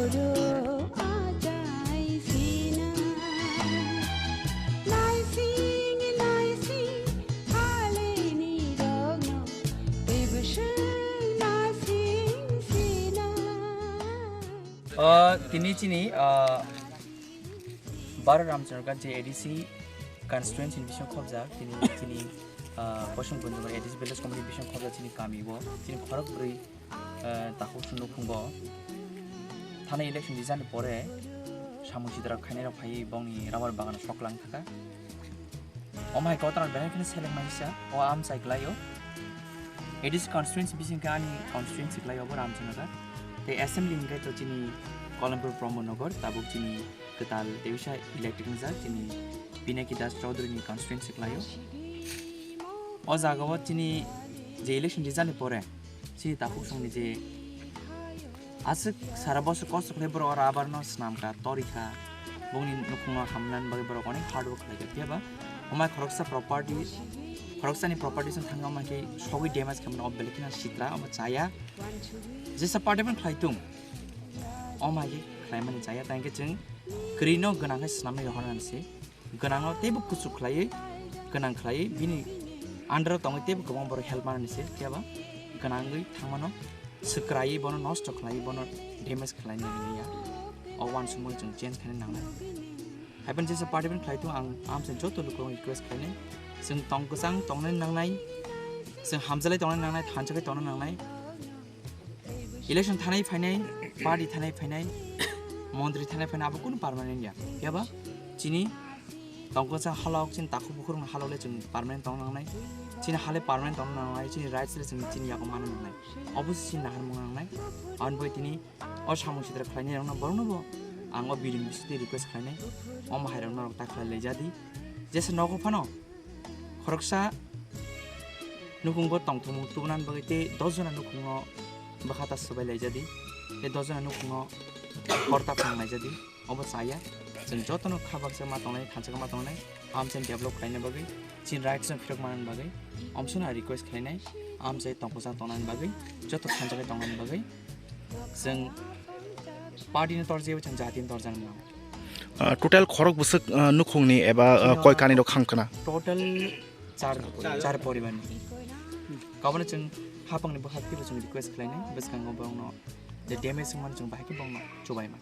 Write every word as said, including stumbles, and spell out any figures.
Oro achai sina, naising naising halini rogno, tebwswng naising sina. O, tini chini, o, Baro Ramchandra je A D C constituency ni bising khobjak, tini chini, o, Kosom Gunjungar A D C village committee bising khobjak chini kami bo, chini khorok bwrwi, eh, takhuk sung nukhungo. Thani election rijani pore samung sidra khainai rok phaiwi bongni rubber bagano soklang thaka. Omo hai kotor belai kheno seleng maisa o amchai klaio. A D C constituency bising khe ani constituency klaio bo Ramchandra. Tei assembly hingkhe to chini Kolampur Pramod Nagar tabuk chini kwtal tei bisa elected wngjak chini Pinaki Das Chaudhary ni constituency klaio. O jaga o chini je election rijani pore chini takhuk songni je aswk sara bosor kosto khlai borok oro abarno swnamkha, torikha, bongni nukhungo hamnani bagwi borok onek hard work khlaikha. Phiya ba omo hai khoroksa property, khoroksani property song thangwi omo hai khe sogwi damage khaimani o belai kheno sitra, omo chaya. Jesa party phano khlai tung, omo hai khe khlaimani chaya, tei hwnkhe chwng kwrwino gwnang khe swnamwi rohornani se. Gwnangno teibo kuchuk khlaiwi, gwnang khlaiwi, bini under o tongwi teibo kwbang borok help manani se, phiya ba gwnangwi thangmano swkraiwi, bono nosto khlaiwi, bono damage khlainani ya. O uansukmung chwng change khaina nangnai. Haiphano jesa party phano khlai tongo, ang amchai joto lukurokno request khlainai, chwng tong kwchang tongnani nangnai, chwng hamjalai tongnani nangnai, thansa khe tongna nangnai. Election thanai phainai, party thanai phainai, montri thanai phainai, abo kunu permanent ya. Phiya ba chini tongkwchang halok, chini takhuk bukhukni halok le chwng permanent tongna nangnai. Chini ha le permanent tongna nangnai, chini rights le chwng chini yago manna nangnai. Obo se chini naharmung nangnai. Aboni bagwi tini o samung sidra khlainai rokno borokno bo ang o video ni bisingtwi request khlainai. Omo hai rok norok ta khlai lai jadi. Jesa nogo phano khoroksa nukhungo tongthokmung tubunani bagwi tei dos jona nukhungo bwkha ta swbai lai jadi, tei dos jona nukhungo hor ta phang lai jadi. Obo chaya, chwng jotono kha baksa ma tongnai, thansa khe ma tongnai, amchai develop khlaina bagwi, chini rights no phirok manani bagwi, amswkno request khlainai, amchai tongkwchang tongnani bagwi, joto thansa khe tongnani bagwi, chwng party no torjaiwi chwng jati no torjaknai. Ah, total khorok bwswk, ah, nukhungni eba, ah, koi kani rok khang kana? Total char, char poribar ni. Kabano chwng hapang ni bwkhak teibo chwng request khlainai, bwskango borokno je damage wngmani chwng bahai khe borokno chubaima.